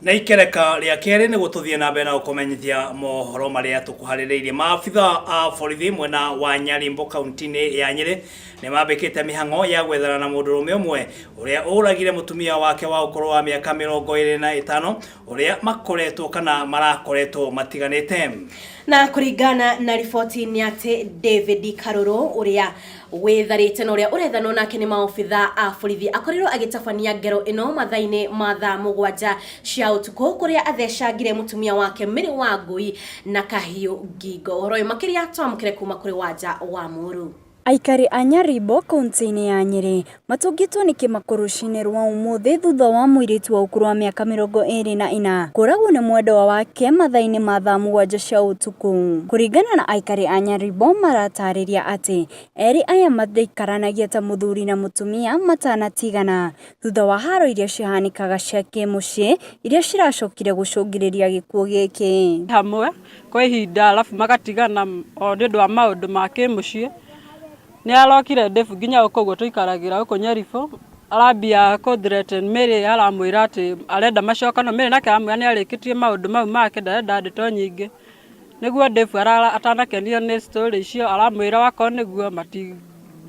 Na ikereka rĩa kerĩ nĩguo tũthiĩ na mbere na gũkũmenyithia mohoro marĩa tũkũharĩrĩirie. Maabitha a borithi mwena wa Nyarimbo kaunti-inĩ ya Nyĩrĩ nĩ mambĩkĩte mĩhang'o ya gwethana na mũndũrũme ũmwe ũrĩa ũragire mũtumia wake wa ũkũrũ wa mĩaka 25 ũrĩa makoretwo kana marakoretwo matiganĩte. Na kũringana na riboti nĩ atĩ David Karũrũ ũrĩa wĩtharĩte na ũrĩa ũrethanwo nake nĩ maobitha a borithi akorirwo agĩtabania ngero ĩno mathaa-inĩ ma thaa 7 cia ũtukũ kũrĩa athecangire mũtumia wake Mary Wangui na kahiũ ngingo. Ũhoro ũyũ makĩria twamũkĩre kuma kũrĩ Wanja wa Mũru. Aikari a Nyaribo kaunti-inĩ ya Nyĩrĩ matũngĩtwo nĩ kĩmako rũcinĩ rwa ũmũthĩ thutha wa mũirĩtu wa ũkũrũ wa mĩaka 24 kũragwo nĩ mwendwa wake mathaa-inĩ ma thaa 7 cia ũtukũ. Kũringana na aikari a Nyaribo maratarĩria atĩ erĩ aya matiaikaranagia ta mũthuri na mũtumia matanatigana thutha wa haro iria cihanĩkaga cia kĩmũciĩ iria ciracokire gũcũngĩrĩria gĩkuũ gĩkĩ. Hamwe kwa ihinda alafu magatigana o nĩ ũndũ wa maũndũ ma kĩmũciĩ. Nĩ arokire Dave nginya gũkũ ũguo tũikaragĩra gũkũ Nyaribũ, arambia kũ threaten Mary, aramwĩra atĩ arenda macokane. Mary nake aramwĩra nĩ arĩkĩtie maũndũ mau make, ndarenda ndeto nyingĩ. Nĩguo Dave atanakenio nĩ story icio, aramwĩra wakorwo nĩguo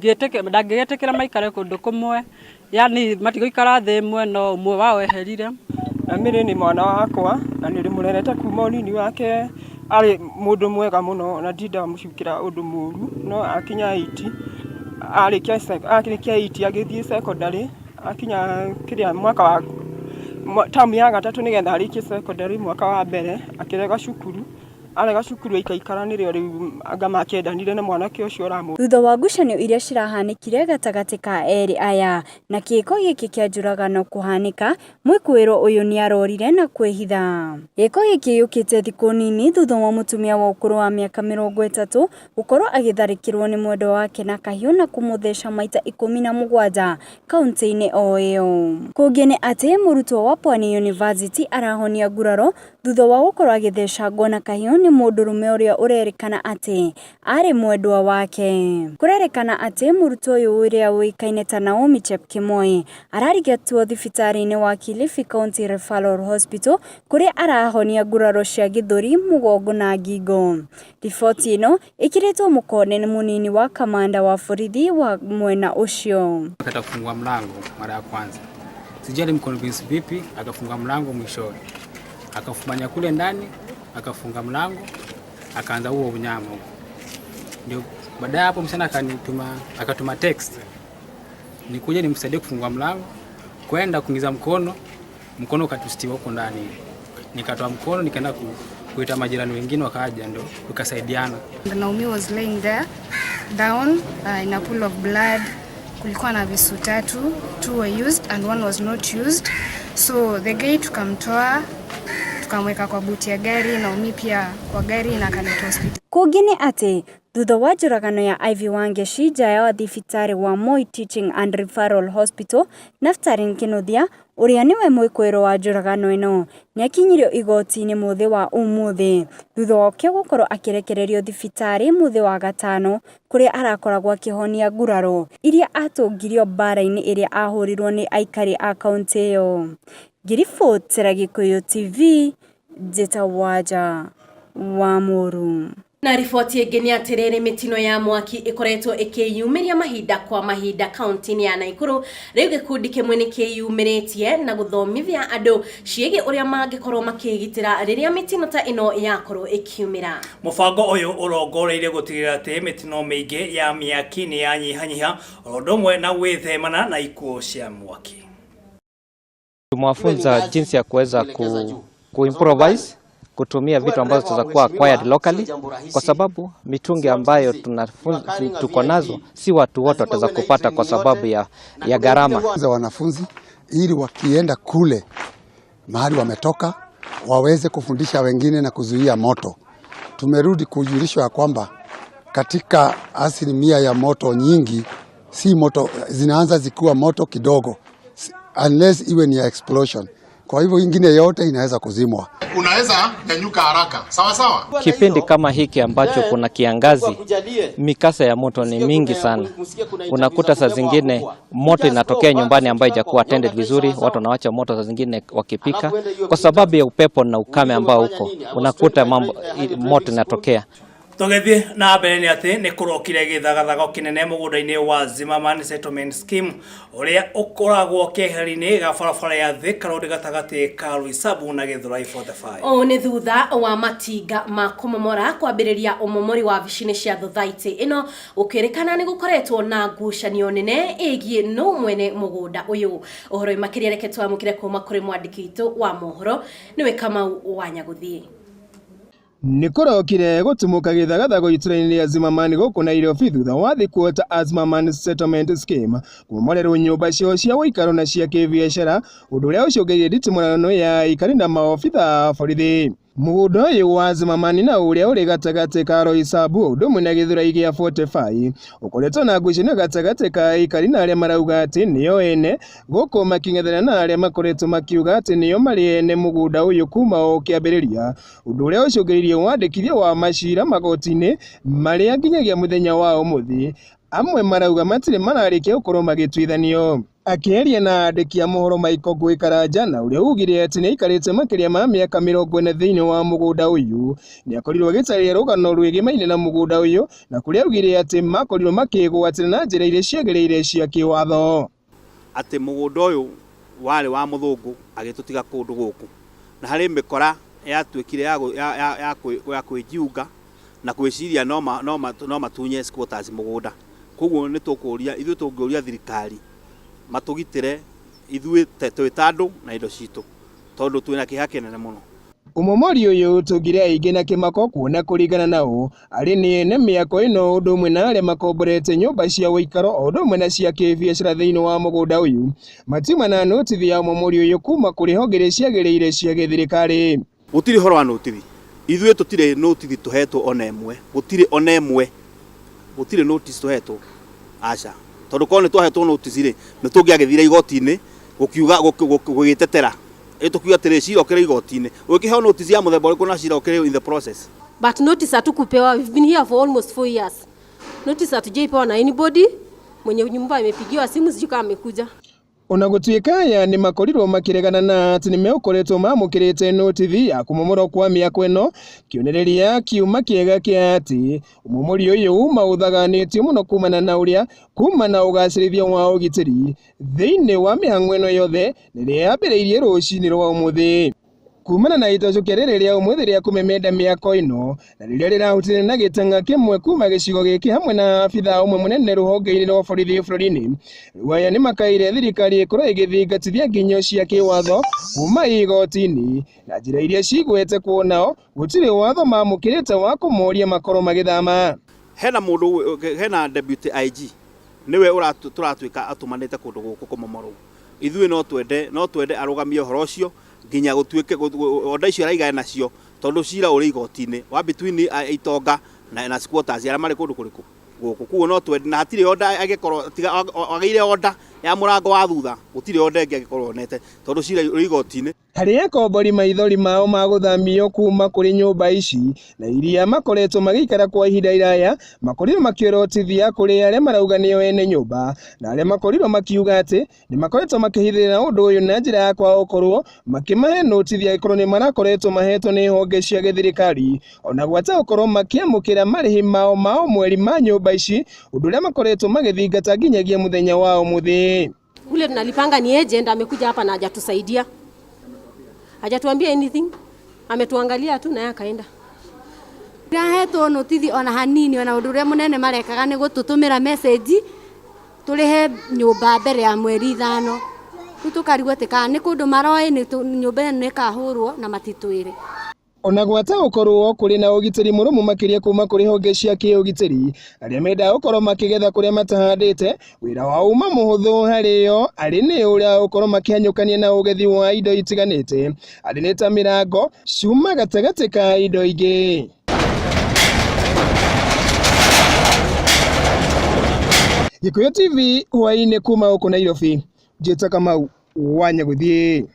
ndangĩgĩtĩkĩra maikare kũndũ kũmwe, yani matigũikara thĩ ĩmwe no ũmwe wao eherire. Na Mary nĩ mwana wakwa na nĩ ndĩmũrerete kuma ũnini wake, arĩ mũndũ mwega mũno na ndindamũcukĩra ũndũ mũru, no akinya 8 arĩkia 8 agĩthiĩ secondary, akinya kĩrĩa mwaka wa tamu ya gatatũ nĩgetha arĩkie secondary mwaka wa mbere akĩrega cukuru, arega cukuru aikaikara nĩrĩo rĩu anga makĩendanire na mwanake ũcio ũramũ. Thutha wa ngucanio iria cirahanĩkire gatagatĩ ka erĩ aya na gĩko gĩkĩ kĩa njũragano kũhanĩka, mwĩkũĩrwo ũyũ nĩarorire na kwĩhitha. Gĩko gĩkĩ gĩũkĩte thikũ nini thutha wa mũtumia wa ũkũrũ wa mĩaka 30 gũkorwo agĩtharĩkĩrwo nĩ mwendwa wake na kahiũ na kũmũtheca maita 17 kaunti-inĩ o ĩyo. Kũngĩ nĩ atĩ mũrutwo wa Pwani University arahonia nguraro thutha wa gũkorwo agĩthecangwo na kahiũ nĩ mũndũrũme ũrĩa ũrerĩkana atĩ arĩ mwendwa wake. Kũrerĩkana atĩ mũrutwo ũyũ ũrĩa ũĩkaine ta Naomi Chepkemoi ararigitwo thibitarĩ-inĩ wa Kilifi County Referral Hospital kũrĩa arahonia nguraro cia gĩthũri, mũgongo na ngingo. Riboti ĩno ĩkĩrĩtwo mũkonde nĩ mũnini wa kamanda wa borithi wa mwena ũcio. Akataka kufungua mlango mara ya kwanza, sijui alimconvince vipi, akafunga mlango mwishowe, akafumanya kule ndani, akafunga mlango, akaanza huo unyama huo. Ndio baadaye hapo msichana akanituma, akatuma text nikuje nimsaidie kufungua mlango, kwenda kuingiza mkono, mkono ukatwistiwa huko ndani. Nikatoa mkono nikaenda kuita majirani wengine wakaja, ndio tukasaidiana. Naomi was laying there down in a pool of blood. Kulikuwa na visu tatu, two were used and one was not used. So the guy tukamtoa, tukamweka kwa buti ya gari, Naomi pia kwa gari na akaletwa hospitali. Kũngĩ nĩ atĩ thutha wa njũragano ya Ivy Wangeci nja ya thibitarĩ wa Moi Teaching and Referral Hospital, Naftali Kinuthia ũrĩa nĩwe mwĩkũĩrwo wa njũragano ĩno nĩakinyirio igoti-inĩ mũthĩ wa ũmũthĩ thutha wake gũkorwo akĩrekererio thibitarĩ mũthĩ wa gatano kũrĩa arakoragwo akĩhonia nguraro iria atũngirio mbara-inĩ ĩrĩa ahũrirwo nĩ aikari a kaunti ĩyo. Ngĩribotera Gĩkũyũ TV, njĩtagwo Wanja wa Mũru. Na riboti ĩngĩ nĩ atĩrĩrĩ, mĩtino ya mwaki ĩkoretwo ĩkĩyumĩria mahinda kwa mahinda kaunti-inĩ ya Naikuru. Rĩu gĩkundi kĩmwe nĩ kĩyumĩrĩtie na gũthomithia andũ ciĩgiĩ ũrĩa mangĩkorwo makĩgitĩra rĩrĩa mĩtino ta ĩno yakorwo ĩkiumĩra. Mũbango ũyũ ũrongoreirie gũtigĩrĩra atĩ mĩtino mĩingĩ ya mĩaki nĩ yanyihanyiha o ũndũ ũmwe na gwĩthemana na ikuũ cia mwaki. Tumewafunza jinsi ya kuweza ku improvise kutumia vitu ambazo zitakuwa acquired locally, kwa sababu mitungi ambayo tuko nazo si watu wote wataweza kupata kwa sababu ya gharama. Za wanafunzi ili wakienda kule mahali wametoka waweze kufundisha wengine na kuzuia moto. Tumerudi kujulishwa ya kwamba katika asilimia ya moto nyingi si moto zinaanza zikiwa moto kidogo, unless iwe ni ya explosion. Kwa hivyo ingine yote inaweza kuzimwa. Unaweza nyanyuka haraka, sawa sawa. Kipindi kama hiki ambacho kuna kiangazi, mikasa ya moto ni mingi sana. Unakuta saa zingine moto inatokea nyumbani ambayo haijakuwa attended vizuri, watu wanawacha moto saa zingine wakipika kwa sababu ya upepo na ukame ambao uko, unakuta mambo moto inatokea. Tũgĩthiĩ na mbere nĩ atĩ nĩ kũrokire gĩthagathago kĩnene mũgũnda-inĩ wa Zimmerman Settlement Scheme ũrĩa ũkoragwo keheri-inĩ ga barabara ya Thika Road gatagatĩ ka Roysambu na Gĩthũrai 45. Ũũ nĩ thutha wa matinga ma kũmomora kwambĩrĩria ũmomori wa wabici-inĩ cia thothaitĩ ĩno, gũkĩrĩkana nĩ gũkoretwo na ngucanio nene ĩgiĩ nũ mwene mũgũnda ũyũ. Ũhoro ũyũ makĩria reke twamũkĩre kuma kũrĩ mwandĩki witũ wa mohoro nĩwe Kamau wa Nyagũthiĩ. Nĩ kũrokire gũtumũka gĩthagathago itũra-inĩ rĩa Zimmerman gũkũ Nairobi thutha wa thikũ ta Zimmerman Settlement Scheme kũmomorerwo nyũmba ciao cia ũikaro na cia kĩbiacara, ũndũ ũrĩa ũcũngĩrĩirie nditimũrano ya aikari na maobitha a borithi. Mũgũnda ũyũ wa Zimmerman na ũrĩa ũrĩ gatagatĩ ka Roysambu ũndũ ũmwe na Gĩthũrai gĩa 45 ũkoretwo na ngucanio gatagatĩ ka aikari na arĩa marauga atĩ nĩo ene, gũkũ makĩng'ethanĩra na arĩa makoretwo makiuga atĩ nĩo marĩ ene mũgũnda ũyũ kuma o kĩambĩrĩria, ũndũ ũrĩa ũcũngĩrĩirie wandĩkithia wa macira magoti-inĩ marĩa nginyagia mũthenya wa ũmũthĩ amwe marauga matirĩ mararĩkia gũkorwo magĩtuithanio. Akĩaria na andĩki a mohoro Michael Ngũĩ Karanja na ũrĩa ugire atĩ nĩaikarĩte makĩria ma mĩaka 40 thĩinĩ wa mũgũnda ũyũ, nĩakorirwo agĩtarĩria rũgano rwĩgĩmaine na mũgũnda ũyũ na kũrĩa augire atĩ makorirwo makĩgwatĩra na njĩra iria ciagĩrĩire cia kĩwatho. Atĩ mũgũnda ũyũ warĩ wa mũthũngũ agĩtũtiga kũndũ gũkũ, na harĩ mĩkora yatuĩkire ya kwĩjiunga na kwĩciria no matunye squatters mũgũnda. Koguo nĩ tũkũria ithuĩ, tũngĩũria thirikari matũgitĩre ithuĩ twĩ ta andũ na indo citũ, tondũ twĩna kĩeha kĩnene mũno. Ũmomori ũyũ ũtũngire aingĩ na kĩmako kuona kũringana nao arĩ nĩ ene mĩako ĩno ũndũ ũmwe na arĩa makomborete nyũmba cia ũikaro o ũndũ ũmwe na cia kĩbiacara thĩinĩ wa mũgũnda ũyũ matiuma na notithi ya ũmomori ũyũ kuma kũrĩ honge iria ciagĩrĩire cia gĩthirikari. Gũtirĩ ũhoro wa notithi, ithuĩ tũtirĩ notithi tũhetwo ona ĩmwe, gũtirĩ ona ĩmwe, gũtirĩ notice tũhetwo, aca, tondũ korwo nĩ twahetwo notice rĩ, nĩ tũngĩagĩthire igoti-inĩ gũkiuga gũgĩtetera, ĩ tũkiuga atĩrĩ cira ũkĩrĩ igoti-inĩ, ũgĩkĩheo notice ya mũthemba ũrĩkũ na cira ũkĩrĩ in the process. But notice hatukupewa. We've been here for almost 4 years. Notice hatujaipewa na anybody. Mwenye nyumba amepigiwa simu, sijui kama amekuja. Ona gũtuĩka aya nĩ makorirwo makĩregana na atĩ nĩmegũkoretwo mamũkĩrĩte notithi ya kũmomorwo kwa mĩako ĩno, kĩonereria kiuma kĩega kĩa atĩ ũmomori ũyũ uma ũthaganĩtio mũno kumana na ũrĩa kuma na ũgacĩrithia wa ũgitĩri thĩinĩ wa mĩhang'o ĩno yothe rĩrĩa yambĩrĩirie rũcinĩ rwa ũmũthĩ. Kumana na itocokia rĩrĩ rĩa ũmũthĩ rĩa kũmemenda mĩako ĩno na rĩrĩa rĩrahutire na gĩtang'a kĩmwe kuma gĩcigo gĩkĩ hamwe na abithaa ũmwe mũnene rũhonge-inĩ rwa borithi bũrũri-inĩ, rĩu aya nĩmakaĩire thirikari ĩkorwo ĩgĩthingatithia nginyo cia kĩwatho kuma igoti-inĩ na njĩra iria cigwete kuonao gũtirĩ watho mamũkĩrĩte wa kũmoria makorwo magĩthama. Hena mũndũ, hena deputy IG nĩwe tũratuĩka atũmanĩte kũndũ gũkũ kũmomorwo. Ithuĩ no twende arũgamie ũhoro ũcio nginya gũtuĩke order icio araiga nacio, tondũ cira ũrĩ igoti-inĩ wa between itonga na squatters arĩa marĩ kũndũ kũrĩkũ gũkũ. Koguo no twende, na hatirĩ order angĩkorwo tiga agĩire order ya mũrango wa thutha, gũtirĩ order ĩngĩ angĩkorwo onete, tondũ cira ũrĩ igoti-inĩ. Harĩ akombori maithori mao ma gũthamio kuma kũrĩ nyũmba ici na iria makoretwo magĩikara kwa ihinda iraya makorirwo makĩorotithia kũrĩ arĩa marauga nĩo ene nyũmba na arĩa makorirwo makiuga atĩ nĩ makoretwo makĩhithĩrĩra ũndũ ũyũ na njĩra ya kwaga gũkorwo makĩmahe notithi angĩkorwo nĩ marakoretwo mahetwo nĩ honge cia gĩthirikari, ona gwata gũkorwo makĩamũkĩra marĩhi mao ma o mweri ma nyũmba ici, ũndũ ũrĩa makoretwo magĩthingata nginyagia mũthenya wa ũmũthĩ. Ule tunalipanga ni agent amekuja hapa na hajatusaidia. Hajatuambia anything. Ametuangalia tu na yeye akaenda. Ndahetwo notithi ona hanini, ona ũndũ ũrĩa mũnene marekaga nĩ gũtũtũmĩra message tũrĩhe nyũmba mbere ya mweri 5. Rĩu tũkarigwo atĩ kana nĩ kũndũ maroĩ nĩ nyũmba ĩno nĩ ĩkahũrwo na matitwĩre. Ona gwata gũkorwo kũrĩ na ũgitĩri mũrũmu makĩria kuma kũrĩ honge cia kĩũgitĩri, arĩa mendaga gũkorwo makĩgetha kũrĩa matahandĩte, wĩra wao uma mũhũthũ harĩo arĩ nĩ ũrĩa gũkorwo makĩhanyũkania na ũgethi wa indo itiganĩte, arĩ nĩ ta mĩrango, cuma gatagatĩ ka indo ingĩ. Gĩkũyũ TV hwaĩ-inĩ kuma gũkũ Nairobi, njĩta Kamau wa Nyagũthiĩ.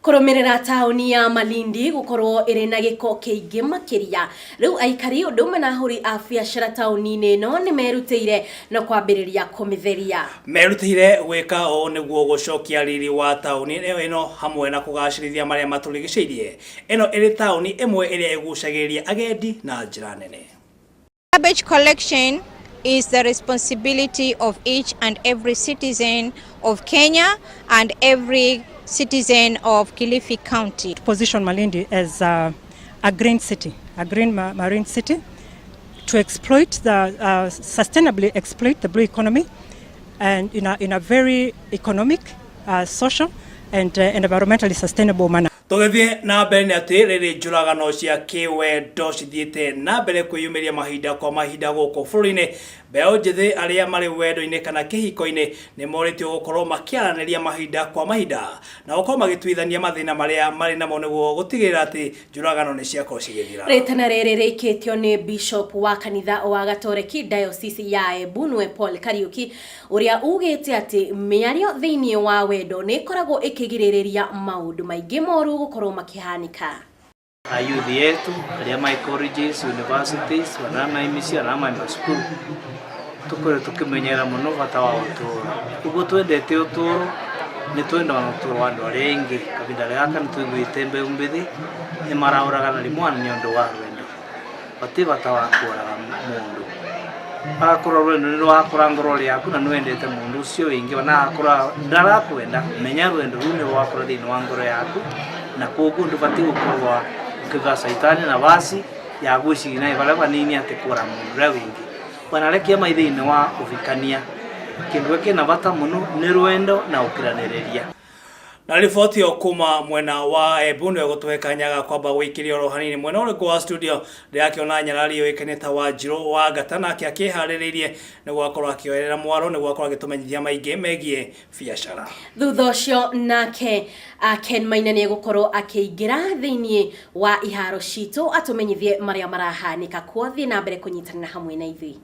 Kũrũmĩrĩra taũni ya Malindi gũkorwo ĩrĩ na gĩko kĩingĩ makĩria, rĩu aikari ũndũ ũmwe na ahũri a biacara taũni-inĩ ĩno nĩ merutĩire na kwambĩrĩria kũmĩtheria. Merutĩire gwĩka ũũ nĩguo gũcokia riri wa taũni ĩno hamwe na kũgacĩrithia marĩa matũrigicĩirie. Ĩno ĩrĩ taũni ĩmwe ĩrĩa ĩgucagĩrĩria agendi na njĩra nene. Garbage collection is the responsibility of each and every citizen of Kenya and every citizen of Kilifi County. To position Malindi as a green city, a green marine city, to exploit the sustainably exploit the blue economy, and in a very economic, social, and environmentally sustainable manner. Tũgĩthiĩ na mbere nĩ atĩ rĩrĩ njũragano cia kĩwendo cithiĩte na mbere kwĩyumĩria mahinda kwa mahinda gũkũ bũrũri-inĩ. Mbeũ njĩthĩ arĩa marĩ wendo-inĩ kana kĩhiko-inĩ nĩ morĩtio gũkorwo makĩaranĩria mahinda kwa mahinda na gũkorwo magĩtuithania mathĩna marĩa marĩ namo nĩguo gũtigĩrĩra atĩ njũragano nĩ ciakorwo cigĩthira. Rĩtana rĩrĩ rĩikĩtio nĩ bishop wa kanitha wa Gatoreki Diocese ya Embu, nĩwe Paul Kariuki, ũrĩa ugĩte atĩ mĩario thĩinĩ wa wendo nĩ ĩkoragwo ĩkĩgirĩrĩria maũndũ maingĩ moru gũkorwo makĩhanĩka. Ayuthi yetu arĩa mai colleges, universities, ona mai mĩciĩ, ona mai macukuru, tũkorwo tũkĩmenyera mũno bata wa ũtũũro. Ũguo twendete ũtũũro, nĩ twendaga ũtũũro wa andũ arĩa aingĩ. Kahinda gaka nĩ tũiguĩte mbeũ mbĩthĩ nĩ maraũragana rĩmwe nĩ ũndũ wa rwendo. Gũtirĩ bata wa kũraga mũndũ. Agakorwo rwendo nĩ rwakũra ngoro yaku na nĩ wendete mũndũ ũcio wĩngĩ, ona agakorwo ndarakwenda, menya rwendo rũu nĩ rwakũra thĩinĩ wa ngoro yaku, na koguo ndũbatiĩ gũkorwo ũkĩva caitani nafasi ya gwĩciria naye varia vanini atĩ kũra mũndũ ũrĩa wĩngĩ. Wanarekia mai thĩinĩ wa ũhikania, kĩndũ kĩna bata mũno nĩ rwendo na ũkiranĩrĩria. Na riboti ĩyo kuma mwena wa Embu nĩwe gũtũhe kanya ga kwamba gũikĩria oro hanini. Mwena ũrĩkũ wa studio ndĩrakĩona nyarari yũĩkaine ta Wanjirũ wa Ngata, nake akĩharĩrĩirie nĩguo akorwo akĩoerera mwaro nĩguo akorwo agĩtũmenyithia maingĩ megiĩ biacara. Thutha ũcio nake Ken Maina nĩ egũkorwo akĩingĩra thĩinĩ wa iharo citũ atũmenyithie marĩa marahanĩka kuo. Thiĩ na mbere kũnyitanĩra hamwe na ithuĩ.